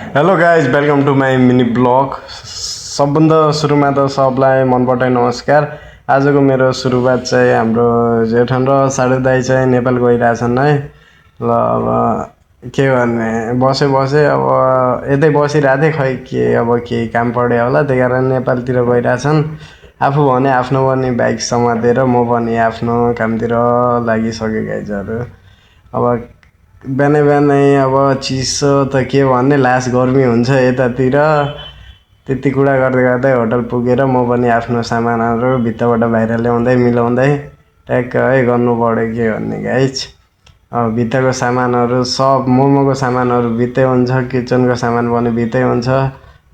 Hello guys welcome to my mini blog. सबभन्दा सुरुमा त सबलाई मनबाट नमस्कार। आजको मेरो सुरुवात चाहिँ हाम्रो जेठन र साडु दाई चाहिँ नेपाल गइरहेछन् है। ल अब के गर्ने बसे अब यतै बसिरहेको थिएँ, खै के अब केही काम पऱ्यो होला त्यही कारण नेपालतिर गइरहेछन्। आफू भने आफ्नो पनि बाइक समातेर म पनि आफ्नो कामतिर लागिसकेँ गाइजहरू। अब बिहानै अब चिसो त के भन्ने, लास गर्मी हुन्छ यतातिर। त्यति कुरा गर्दै गर्दै होटल पुगेर म पनि आफ्नो सामानहरू भित्रबाट बाहिर ल्याउँदै मिलाउँदै ट्याक्क है गर्नु पऱ्यो। के गर्ने गाइज, अब भित्रको सामानहरू सब मोमोको सामानहरू भित्रै हुन्छ, किचनको सामान पनि भित्रै हुन्छ,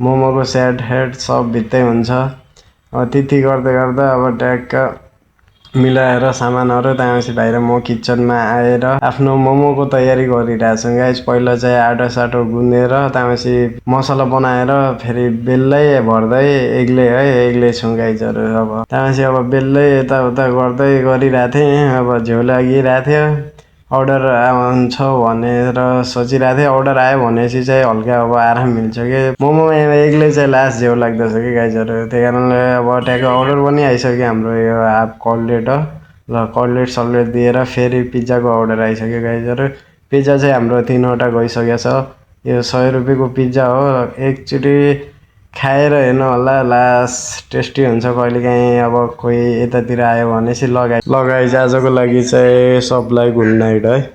मोमोको सेट हेड सब भित्रै हुन्छ। अब त्यति गर्दै गर्दा अब ट्याक्क मिलाएर सामानहरू त्यहाँपछि बाहिर म किचनमा आएर आफ्नो मोमोको तयारी गरिरहेछु गाइज। पहिला चाहिँ आटा साटो गुनेर त्यहाँपछि मसला बनाएर फेरि बेल्दै भर्दै एक्लै छु गाइजहरू। अब त्यहाँपछि अब बेल्दै यताउता गर्दै गरिरहेको थिएँ। अब झ्याउ लागिरहेको थियो, अर्डर आउँछ भनेर सोचिरहेको थिएँ। अर्डर आयो भनेपछि चाहिँ हल्का अब आराम मिल्छ कि मोमोमा एक्लै चाहिँ लास्ट झ्याउ लाग्दछ कि गाइजहरू। त्यही कारणले अब ट्याक्क अर्डर पनि आइसक्यो हाम्रो यो हाफ कटलेट हो। ल कटलेट सटलेट दिएर फेरि पिज्जाको अर्डर आइसक्यो गाइजहरू। पिज्जा चाहिँ हाम्रो 3वटा गइसकेको छ। यो 100 रुपियाँको पिज्जा हो। एकचोटि खाएर हेर्नु होला, लास्ट टेस्टी हुन्छ कहिलेकाहीँ। अब कोही यतातिर आयो भनेपछि लगाइ आजको लागि चाहिँ सबलाई गुड नाइट है।